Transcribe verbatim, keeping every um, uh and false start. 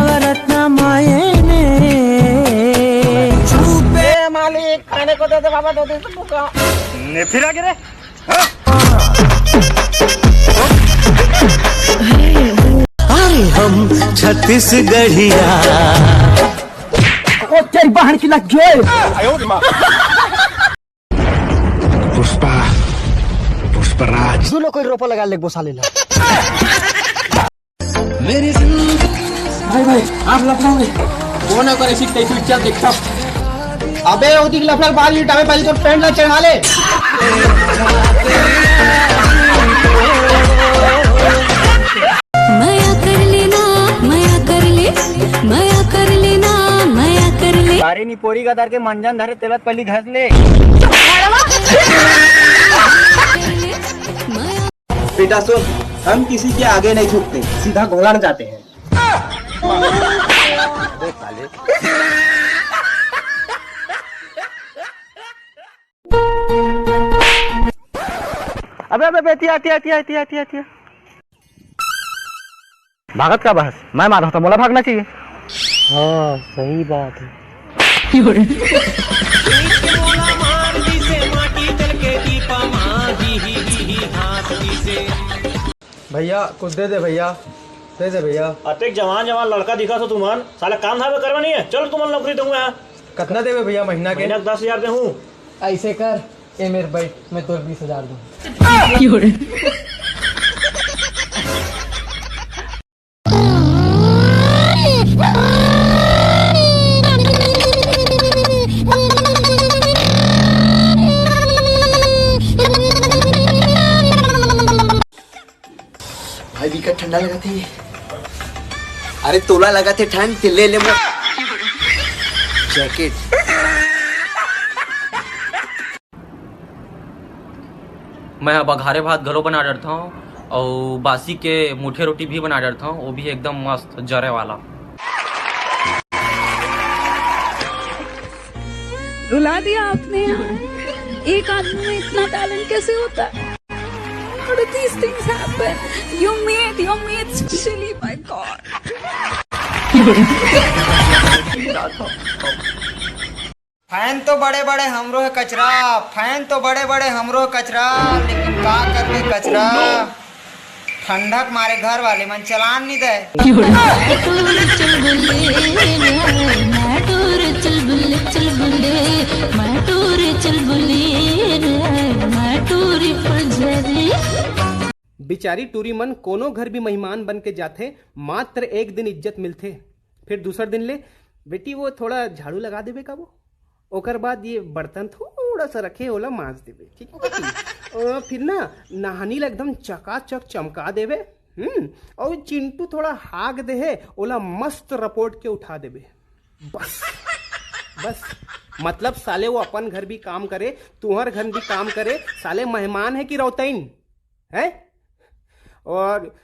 रत्न मायने। ए मालिक, खाने को दे दे बाबा, दो दिन से भूखा। ने फिर आ गए रे। अरे हम छत्तीसगढ़िया। ओ तेरी बहन की लग गई। पुष्पा, पुष्पराज। दुनो कोई रोपा लगा लेगबो साले ला। भाई, भाई, आप लफड़ा में। कोन ओकर ऐसी तैसी चल देखता। अबे, ओदी लफड़ा बाल लिटावे पहले तो पैंट ला चढ़ा ले। मया कर लेना, मया कर ले, मया कर लेना, मया कर ले। बारे नी पोरी का दर के मंजन धरे तेलत पल्ली घस ले। बेटा सुन, हम किसी के आगे नहीं झुकते, सीधा घोलड़ जाते हैं। अबे, अबे, अबे, एतिया, एतिया, एतिया, एतिया, एतिया, एतिया। भागत का बहस? मैं मारा था, मोला भागना चाहिए। हाँ, सही बात है। भैया, कुछ दे दे भैया, दे दे भैया। अतेक जवान जवान लड़का दिखा तो तुमन, साला काम धाम करवा नहीं है। चल तुमन नौकरी दूंगा यहाँ। कितना देवे भैया महीना के? महीना के दस हजार दे हूँ। ऐसे कर, ए मेरे बैठ, मैं तोर बीस हजार दूँ। भाई, बिकट ठंडा लगत हे। अरे, तोला लगत हे ठंड, ते ले ले मोर जैकेट। मैं ह बघारे भात घलो बना डरथंव, अउ बासी के मुठिया रोटी भी बना डरथंव, वो भी एकदम मस्त जरे वाला। रुला दिया आपने यार। एक आदमी में इतना टैलेंट कैसे होता है? How do these things happen? You made, you made specially, my God. Fan तो बड़े बड़े हमरो हे कचरा, फैन तो बड़े बड़े हमरो हे कचरा, लेकिन का करबे कचरा, ठंडक मारे घर वाले मन चलान नहीं दे। बिचारी टूरी मन कोनो घर भी मेहमान बन के जाथे, मात्र एक दिन इज्जत मिलथे, फिर दूसर दिन ले, "बेटी, वो थोड़ा झाड़ू लगा देबे का वो?" ओकर बाद ये बर्तन थोड़ा सा रखे, ओला मांज देबे, ठीक है? अ, फिर ना नहानी ला एकदम चकाचक चमका देबे। हम्म। और चिंटू थोड़ा हाग दे हे, ओला मस्त रपोट के उठा देबे। बस, बस। मतलब साले वो अपन घर भी काम करे, तुहर घर भी काम करे, साले मेहमान है कि रौतैन है? और